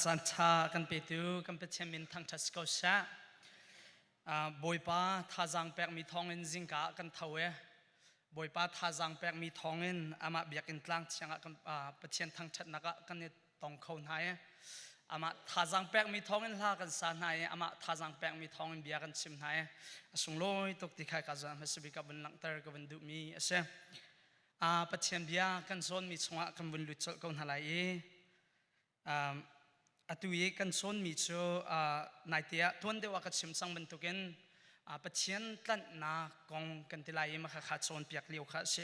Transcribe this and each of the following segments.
Caan ṭha kan petu kan Pathian min thangṭhat si ko seh. Bawipa thazaang pekmi thawngin zingka ah kan tho i Bawipa thazaang pekmi thawngin amah biakinn tlang thiang ah kan Pathian thangṭhatnak ah kan i tong kho hna i amah thazaang pekmi thawngin hla kan sa hna i amah thazaang pekmi thawngin bia kan chim hna i a sunglawi tuk ti kha ka zawn hmasa bik ah vun langhter ka vun duhmi a si. Pathian bia kan cawnmi chungah kan vun lut colh ko hna lai i atu i kan cawnmi cu naite ah tuan deuh ah ka chim cang bantukin Pathian tlanhnak kong kan ti lai i mah kha cawnpiak lio kha a si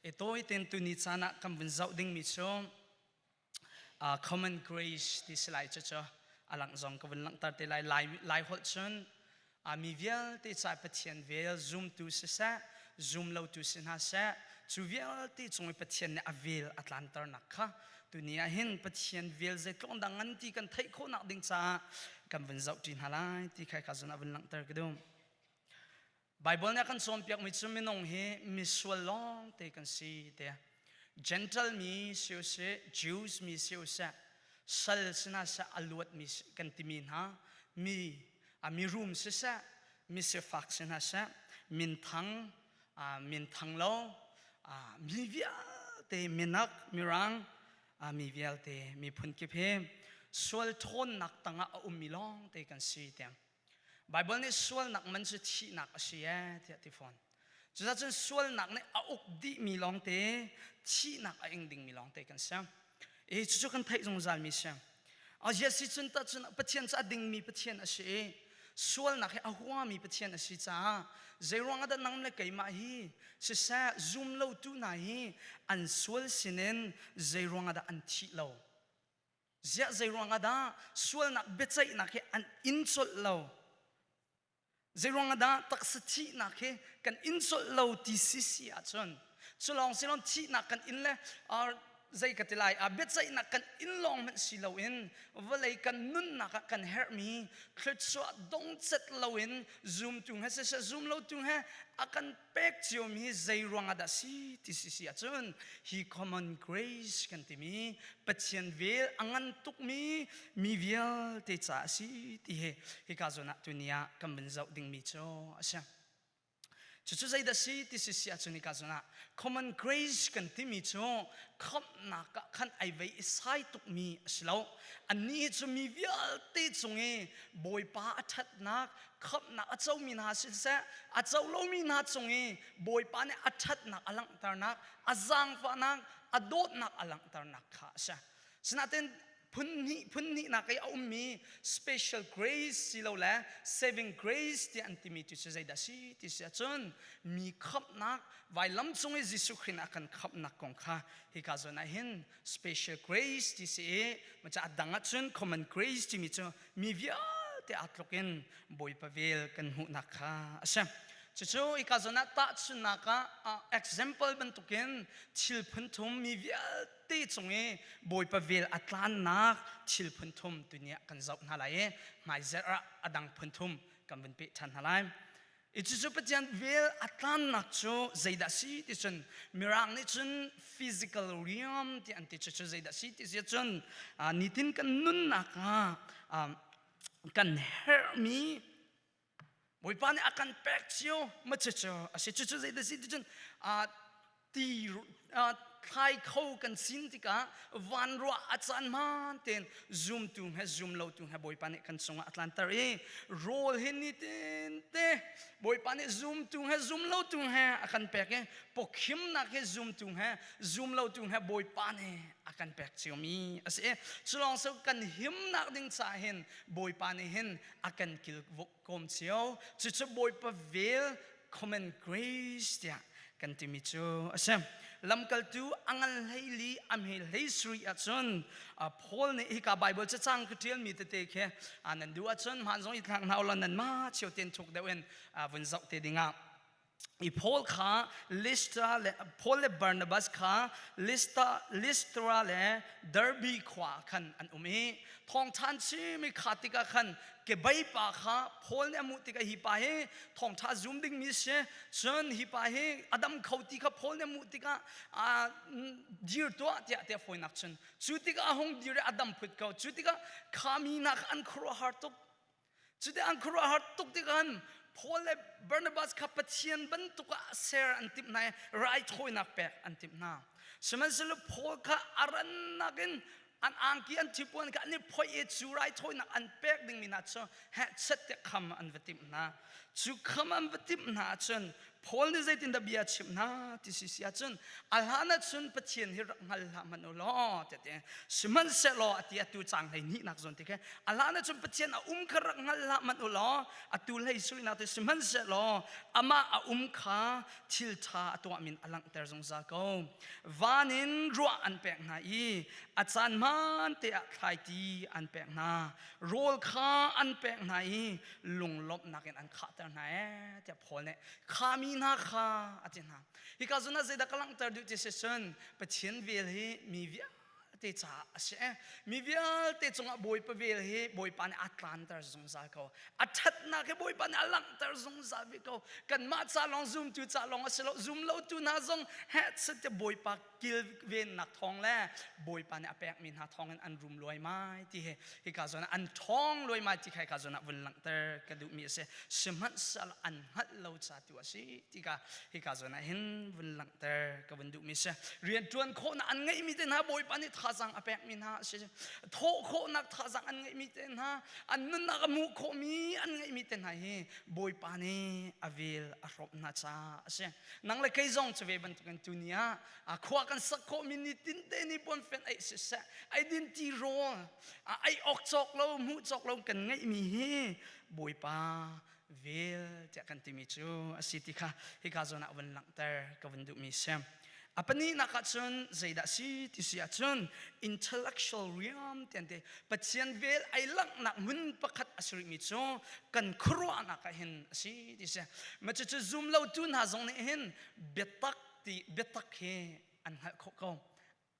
i tawi tein tuni caan ah kan vun zoh dingmi cu common grace ti si lai cucu a langh zong ka vun langhter te lai. Lai holh cun mi vialte ca Pathian vel zumtu siseh, zum lotu si hna seh, cu vialte cung i Pathian nih a vel a tlanternak kha tuni ah hin Pathian vel zeitluk dah ngan ti kan theih khawhnak ding caah kan vun zoh ṭi hna lai ti kha ka zun ah vun langhter ka duh. Baibal nih a kan cawnpiakmi cu minung hi misual lawngte kan si tiah Gentle mi si usih, Jews mi si usih, sal si hna seh, a luatmi kan timi hna, mi a mirum siseh, misifak si hna seh, minthang, minthang lo, mi vialte minak, mirang, mi vialte miphun kip hi sual ṭhawnnak tangah a ummi lawngte kan si tiah Baibal nih sualnak man cu thihnak a si ee tiah ti fawn. Cucaah cun sualnak nih a uk dihmi lawngte thihnak a ing dingmi lawngte kan si. E cucu kan theih zungzalmi si. A si cun tah cun Pathian cu a dingmi Pathian a si i sualnak hi a huami Pathian a si caah zeiruang ah dah nang le keimah hi siseh zum lotu hna hi an sual sinin zeiruang ah dah an thih lo? Ziah zeiruang ah dah sualnak biaceihnak hi an in colh lo? Zeiruang ah dah taksa thihnak hi kan in colh lo ti sisi ahcun cu lawng si lawng thihnak kan in le zei ka ti lai a biaceihnak kan in lawng hmanh si loin vawlei kan nunnak ah kan herhmi thluachuah dongcet loin zumtu he siseh zum lotu he a kan pek ciomi zei ruangah dah si ti si si ahcun hi common grace kan timi Pathian vel a ngan tukmi mi vialte ca a si ti hi hika zawn ah tuni ah kan vun zoh dingmi cu a si. Cucu zeidah si ti si si ahcun hika zawn ah common grace kan timi cu khamhnak ah khan ai vei i sai tukmi a si lo. Annih cu mi vialte cung i Bawipa a ṭhatnak khamhnak a comi hna siseh a co lomi hna cung i Bawipa nih a ṭhatnak a langhternak a zaangfahnak a dawtnak a langhternak kha a si. Sinain phun hnih phun hnihnak i a ummi special grace silole saving grace tiah an timi tu cu zeidah si ti si ahcun mi khamhnak vailam cung i Jesuh Khrih nih a kan khamhnak kong kha hika zawn ah hin special grace ti si i maca a dang ahcun common grace timi cu mi vialte aa tluk in Bawipa vel kan hmuhnak kha a si. Cucu hika zawn ah tahchunhnak ah example bantukin thil phun thum mi vialte cung i Bawipa vel a tlannak thil phun thum tuni ah kan zoh hna lai i hmaizerh ah a dang phun thum kan vun peh ṭhan hna lai. I cucu Pathian vel a tlannak cu zeidah si ti cun Mirang nih cun physical realm ti an ti. Cucu zeidah si ti si cun nitin kan nunnak ah kan herhmi Bawipa nih a kan pek cio ma cucu a si. Cucu zeidah si ti cun ti thlai kho kan sin tikah van ruah a caan hmaan tein zumtu he zum lotu he Bawipa nih kan cungah a tlanter i rawl hi nitin te Bawipa nih zumtu he zum lotu he a kan pek i pawkhimnak hi zumtu he zum lotu he Bawipa nih a kan pek ciomi a si. Culawng so kan himnak ding caah hin Bawipa nih hin a kan kilkawm cio. Cucu Bawipa vel common grace tiah kan timi cu a si. Lamkaltu a ngan hleili a hme hlei sarih ahcun Paul nih hika Bible cacang ka ṭialmi tete khi nan duh ahcun hmaan zong i thlak hna ulaw nan mah cio ten thuk deuh in vun zoh te dingah. I Paul kha Lystra le Paul le Barnabas kha Lystra, Lystra le Derbe khua khan an um i thawngṭha an chim i kha tikah khan kebei pa kha Paul nih a hmuh tikah hi pa hi thawngṭha zum dingmi si cun hi pa hi a dam kho ti kha Paul nih a hmuh tikah dir tuah tiah tiah fawinak cun cu tikah a hung dir i a dam phut ko cu tikah kha mi hna kha an khuaruahhar tuk Cuti an khuaruahhar tuk tikhan Paul le Barnabas kha Pathian bantuk ah ser an timh hna i raithawinak pek an timh hna. Sihmanhsehlaw Paul kha a rannak in an angki an thipuan kha an i phoih i cu raithawinak an pek dingmi hna cu hehchet tiah kham an va timh hna. Cu kham an va timh hna ahcun Paul nih zeitindah bia a chimh hna ti si si ahcun a hlan ahcun Pathian hi rak hngal hlah hmanh u law tiah ti sihmanhsehlaw a ti atu cang hlei hnihnak zawn ti khi a hlan ahcun Pathian a um kha rak hngal hlah hmanh u law atu hlei suinak ti sihmanhsehlaw amah a um kha thil ṭha a tuah min a langhter zungzal ko van in ruah an pek hna i a caan hmaan te ah thlaiti an pek hna rawl kha an pek hna i lunglawmhnak in an khahter hna ee tiah Paul nih kha mi hna kha a ti hna. Hika zawn ah zeidah ka langhter duh ti si cun Pathian vel hi mi vialte caah a si. Mi vialte cungah Bawipa vel hi Bawipa nih a tlanter zungzal ko. A ṭhatnak hi Bawipa nih a langhter zungzal ve ko. Kanmah ca lawng zumtu ca lawng a si lo. Zum lotu hna zong heh te Bawipa kilvennak thawng le Bawipa nih a pekmi hna thawngin an rum luaimai ti hi hika zawn ah an ṭhawng luaimai ti kha hika zawn ah vun langhter ka duhmi a si. Sihmanhsehlaw an hngalh lo ca tu a si ti kha hika zawn ah hin vun langhter ka vun duhmi a si. Rianṭuan khawhnak an ngeihmi te hna Bawipa nih thazaang a pekmi hna a si. Thawh khawhnak thazaang an ngeihmi te hna an nunnak a hmuh khawhmi an ngeihmi te hna hi Bawipa nih a vel a hrawmh hna caah a si. Nang le kei zong cu ve bantukin tuni ah khua kan sak khawhmi ni tinte ni puanfen ei siseh ei din ti rawl ei awk cawk lo hmuh cawk lo kan ngeihmi hi Bawipa vel tiah kan timi cu a si ti kha hika zawn ah vun langhter ka vun duhmi si. A pahnihnak ah cun zeidah si ti si ahcun intellectual realm ti an ti. Pathian vel ai langhnak hmun pakhat a si rihmi cu kan khuaruahnak ah hin a si ti si. Ma cucu zum lotu hna zong nih hin biatak ti biatak hi an hngalh khawh ko.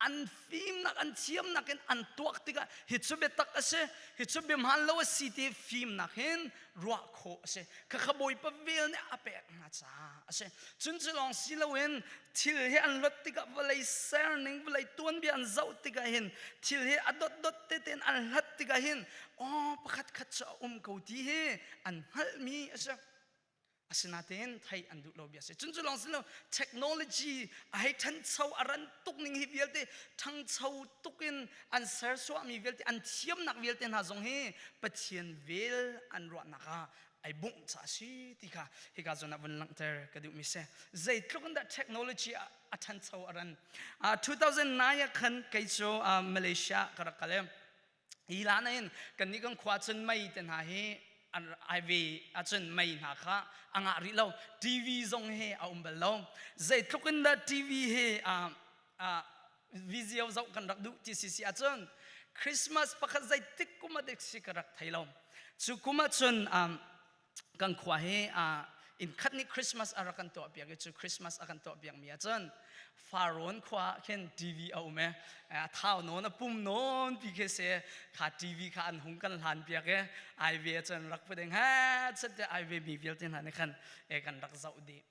An fimnak an thiamnak in an tuak tikah hi cu biatak a si, hi cu biahmaan lo a si ti fimnak hin ruah khawh a si. Khakha Bawipa vel nih a pek hna caah a si. Cun cu lawng si loin thil hi an lot tikah vawlei serning vawlei tuanbia an zoh tikah hin thil hi a dotdot tete in an hlat tikah hin aw pakhat khat cu a um ko ti hi an hngalhmi a si. Asinain theih an duh lo bia si. Cun cu lawng si lo technology a hei ṭhancho a ran tuk ning hi vialte ṭhangcho tuk in an sersuahmi vialte an thiamnak vialte hna zong hi Pathian vel an ruahnak ah ai bungh ca a si ti kha hika zawn ah vun langhter ka duhmi si. Zeitluk in dah technology a ṭhancho a ran. 2009 ah khan kei cu Malaysia ka rak kal i hi hlan ah hin kannih kan khua cun mei te hna hi ai ve ahcun mei hna kha a ngah rih lo. TV zong hi a um bal lo. Zeitluk in dah TV hi video zoh kan rak duh ti si si ahcun Christmas pakhat zeitik kum ah dik si ka rak thei lo. Cu kum ahcun kan khua hi inn khat nih Christmas a rak kan tuah piak i cu Christmas a kan tuah piak mi ahcun Farrawn khua ah khin TV a um i a thau nawn a pum nawn pi khi si kha TV kha an hung kan hlan piak i ai ve cun rak put ding he chat te ai ve mi vialte hna nih khan e kan rak zoh dih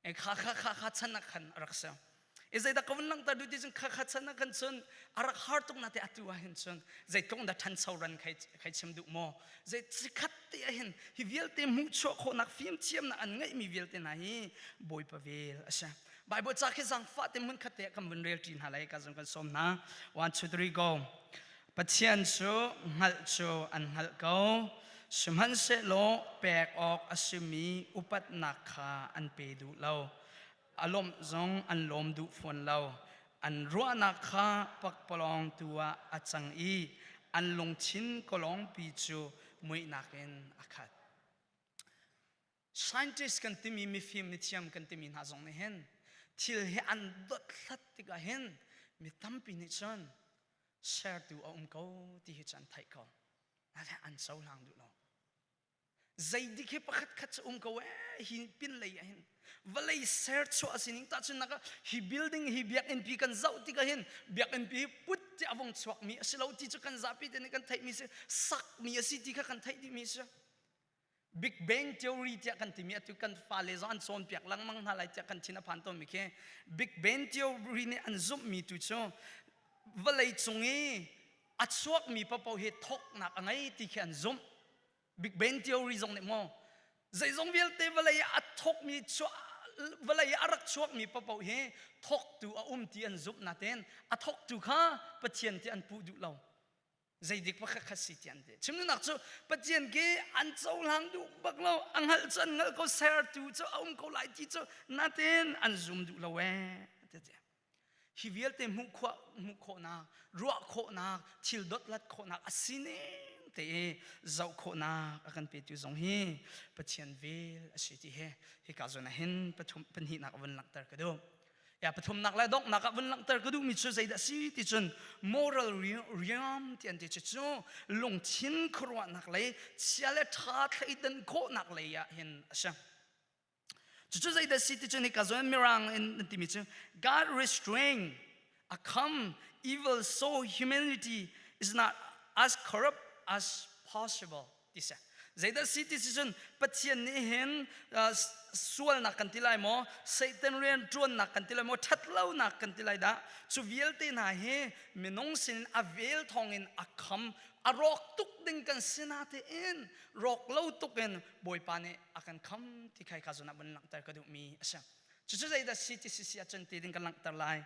e kha kha kha kha chan ah khan a rak si i zeidah ka vun langhter duh ti cun kha kha chan ah khan cun a rak har tuk na te atu ah hin cun zeitluk dah ṭhancho ran khai chim duh maw zei cikhat te ah hin hi vialte hmuhchuah khawhnak fimthiamnak an ngeihmi vialte hna hi Bawipa vel a si Bible ca khi zaangfah te hmun khat te kan vun rel ṭi hna lai ka zong kan sawm hna one two three go Pathian cu hngalh cu an hngalh ko sihmanhsehlaw pek awk a simi upatnak kha an pe duh lo a lawmh zong an lawm duh fawn lo. An ruahnak kha pakpalawng tu ah a cang i an lungthin kawlawngpi cu muihnak in a khat. Scientist kan timi mifim mithiam kan timi hna zong nih hin thil hi an dothlat tikah hin mi tampi nih cun sertu a um ko ti hi cu an theih ko. An cohlang duh lo. Zeidik hi pakhat khat cu um ko ee hi pin lei ah hin vawlei ser chuah a sining tahchunnak ah hi building hi biakinn pi kan zoh tikah hin biakinn pi put ti a vong chuakmi a si lo ti cu kan zapi te nih kan theihmi si sakmi a si ti kha kan theih dihmi si. Big Bang Theory tiah kan timi atu kan fale zong an cawnpiak lengmang hna lai tiah kan thin a phan tawnmi khi Big Bang Theory nih an zumhmi tu cu vawlei cung i a chuakmi paohpaoh hi thawknak a ngei ti khi an zumh. Big Bang Theory zong nih maw zeizong vialte vawlei ah a thawkmi vawlei ah a rak chuakmi paohpaoh hi thawktu a um ti an zumh nain a thawktu kha Pathian ti an puh duh lo. Zeidik pakhat khat si ti an ti. Chimduhnak cu Pathian khi an cohlang duh bak lo, a hngalh cu an hngalh ko, sertu cu a um ko lai ti cu natin an zum duh lo ee. Hi vialte hmuh khawh hmuh khawhnak, ruah khawhnak, thil dotlat khawhnak a sining te i zoh khawhnak a kan petu zong hi Pathian vel a si ti he hika zawn ah hin pathum pahnihnak a vun langhter ka duh. Ya pathumnak le donghnak ah vun langhter ka duhmi cu zeidah si ti cun moral realm ti an ti cu cu lungthin khuaruahnak lei chia le ṭha thleidan khawhnak lei ah hin a si. Cucu zeidah si ti cun hika zawn Mirang in an timi cu God restrain a come evil so humanity is not as corrupt as possible ti si. Zeidah si ti si cun Pathian nih hin sualnak kan ti lai maw, Satan rian ṭuannak kan ti lai maw, ṭhatlonak kan ti lai dah, cu vialte hna hi minung sin a vel thawngin a kham, a rawk tuk ding kan si natein rawk lo tuk in Bawipa nih a kan kham ti khai ka zawn ah vun langhter ka duhmi a si. Cucu zeidah si ti si si ahcun ti ding kan langhter lai.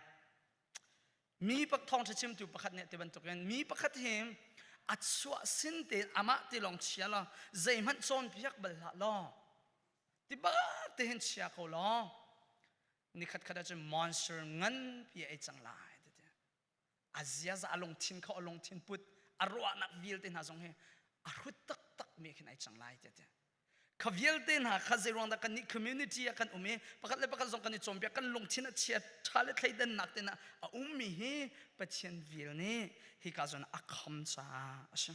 Mi pak thawngṭha chimtu pakhat nih ti bantukin mi pakhat hi a chuah sin tein amah ti lawng chia law zeihmanh cawnpiak bal hlah law ti bak te hin chia ko law nikhat khat ahcun monster nganpi a ei cang lai ti a ziaza a lungthin kha a lungthin put a ruahnak vialte hna zong hi a hrut taktak mi khin ai cang lai ti Kha vialte hna kha zeiruang dah kannih community ah kan um i pakhat le pakhat zong kan i cawnpiak kan lungthin a chia ṭha le thleidannak te a ummi hi Pathian vel nih hika zawn a kham caah a si.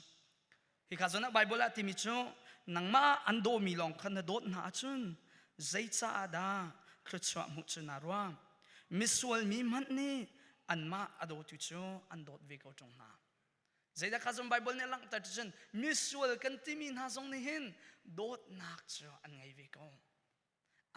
Hika zawn ah Bible ah timi cu nangmah an dawmi lawng kha na dawt hna ahcun zeicaah dah thluachuah hmuh cu naa ruah? Misual mi hmanh nih anmah a dawtu cu an dawt ve ko ṭung hna. Zeidah kha zong Bible nih a langhter cun misual kan timi hna zong nih hin dawtnak cu an ngei ve ko.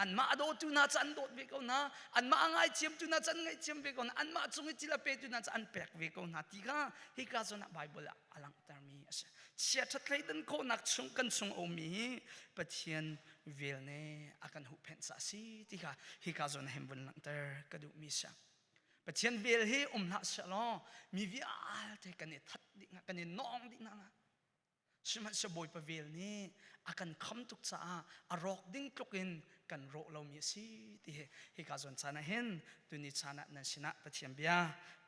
Anmah a dawtu hna cu an dawt ve ko hna. Anmah a ngaithiamtu hna cu an ngaihthiam ve ko hna. Anmah cung i thil a petu hna cu an pek ve ko hna ti kha hika zawn ah Bible ah a langhtermi a si. Chiaṭhat thleidan khawhnak chung kan chung a ummi hi Pathian vel nih a kan huhphenh caah a si ti kha hika zawn ah hin vun langhter ka duhmi a si. Pathian vel hi um hlah sehlaw mi vialte kan i that dih hnga kan i nawng dih hna hnga. Sihmanhsehlaw Bawipa vel nih a kan kham tuk caah a rawk ding tluk in kan rawh lomi a si ti hi hika zawn caan ah hin tuni caan ah nan sinah Pathian bia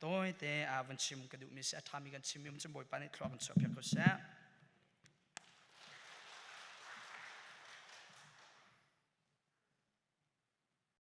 tawite a van chim ka duhmi si a ṭhami kan chimmi um cun Bawipa nih thlua kan chuahpiak ko seh.